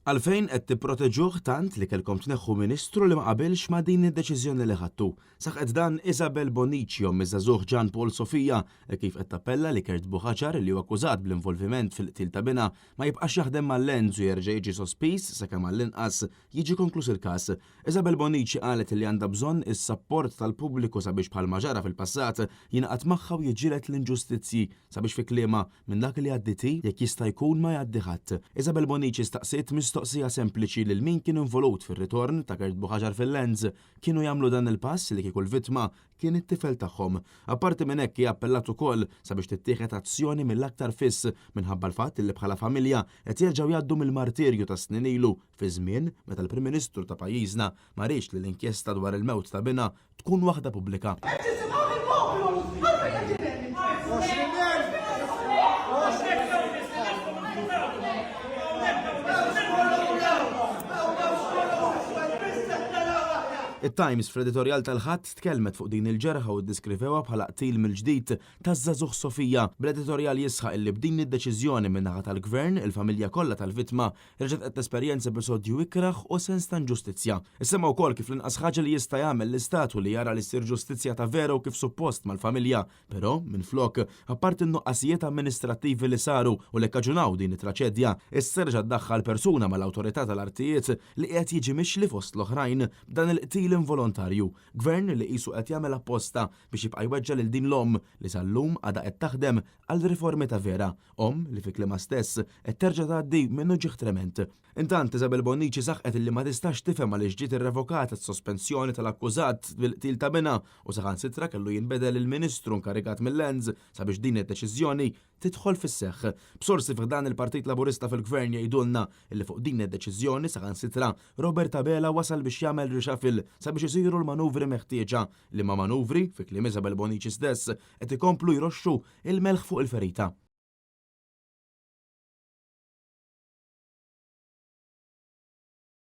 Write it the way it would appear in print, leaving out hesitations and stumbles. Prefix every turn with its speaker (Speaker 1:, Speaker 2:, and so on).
Speaker 1: Għalfejn qed tipproteġuh tant li kellkom tneħħu Ministru li ma qabilx ma' din id-deċiżjoni li ħadtu? Saħqet dan Isabel Bonnici, omm iż-żagħżugħ Jean Paul Sofia, hekk kif qed tappella li Kurt Buhagiar, li hu akkużat bl-involviment fil-qtil ta' binha, ma jibqax jaħdem mal-Lands u jerġa' jiġi sospiż sakemm għall-inqas jiġi konkluż il-każ. Isabel Bonnici qalet li għandha bżonn is-sapport tal-pubbliku sabiex bħalma ġara fil-passat jingħaqad magħha u jiġġieled l-inġustizzji sabiex fi kliemha Minn dak li għaddiet hi, jekk jista' jkun ma jgħaddi ħadd. Isabel Bonnici staqsiet mistoqsija sempliċi lil min kien involut fir-ritorn ta' Kurt Buhagiar fil-Lands. Kienu jagħmlu dan il-pass li kieku l-vittma kien it-tifel tagħhom. Apparti minn hekk hi appellat ukoll sabiex tittieħed azzjoni mill-aktar fis minħabba l-fatt li bħala familja qed jerġgħu jgħaddu mill-martirju ta' snin ilu fi żmien meta l-Prim Ministru ta' pajjiżna ma riedx li l-inkjesta dwar il-mewt ta' binha tkun waħda pubblika.
Speaker 2: Qed tisimgħu lill-poplu! Għalfejn qegħdin hemm intom?
Speaker 1: It-Times fl-editorjal tal-Ħadd tkellmet fuq din il-ġerħa u ddiskrivewha bħala qtil mill-ġdid taż-żagħżugħ Sofia, bl-editorjal jisħaq illi b'din id-deċiżjoni min-naħa tal-Gvern, il-familja kollha tal-vittma Reġgħet qed tesperjenza episodju ikrah u sens ta' inġustizzja. Issemma wkoll kif l-inqas ħaġa li jista' jagħmel l-Istat hu li jara li ssir ġustizzja ta' vera u kif suppost mal-familja. Però, minflok, apparti n-nuqqasijiet amministrattivi li saru u li kkaġunaw din it-traċedja, issa reġa' ddaħħal persuna mal-Awtorità tal-Artijiet li qiegħed jiġi mixli fost l-oħrajn b'dan il-qtil involontarju. Gvern li qisu qed jagħmel apposta biex jibqa' jweġġa' lil din l-omm li sal-lum għadha qed taħdem għal riformi ta' vera. Omm li fi kliemha stess qed terġa' tgħaddi minn uġigħ tremend. Intant, Isabel Bonnici saħqet illi ma tistax tifhem għaliex ġiet irrevokata s-sospensjoni tal-akkużat bil-qtil ta' binha u saħansitra kellu jinbidel il-Ministru inkarigat mil-Lands sabiex din id-deċiżjoni tidħol fis-seħħ. B'sorsi fi ħdan il-Partit Laburista fil-Gvern jgħidulna illi fuq din id-deċiżjoni saħansitra Robert Abela wasal biex jagħmel reshuffle sabiex isiru l-manuvri meħtieġa, liema manuvri, fi kliem Isabel Bonnici stess, qed ikomplu jroxxu il-melħ fuq il-ferita.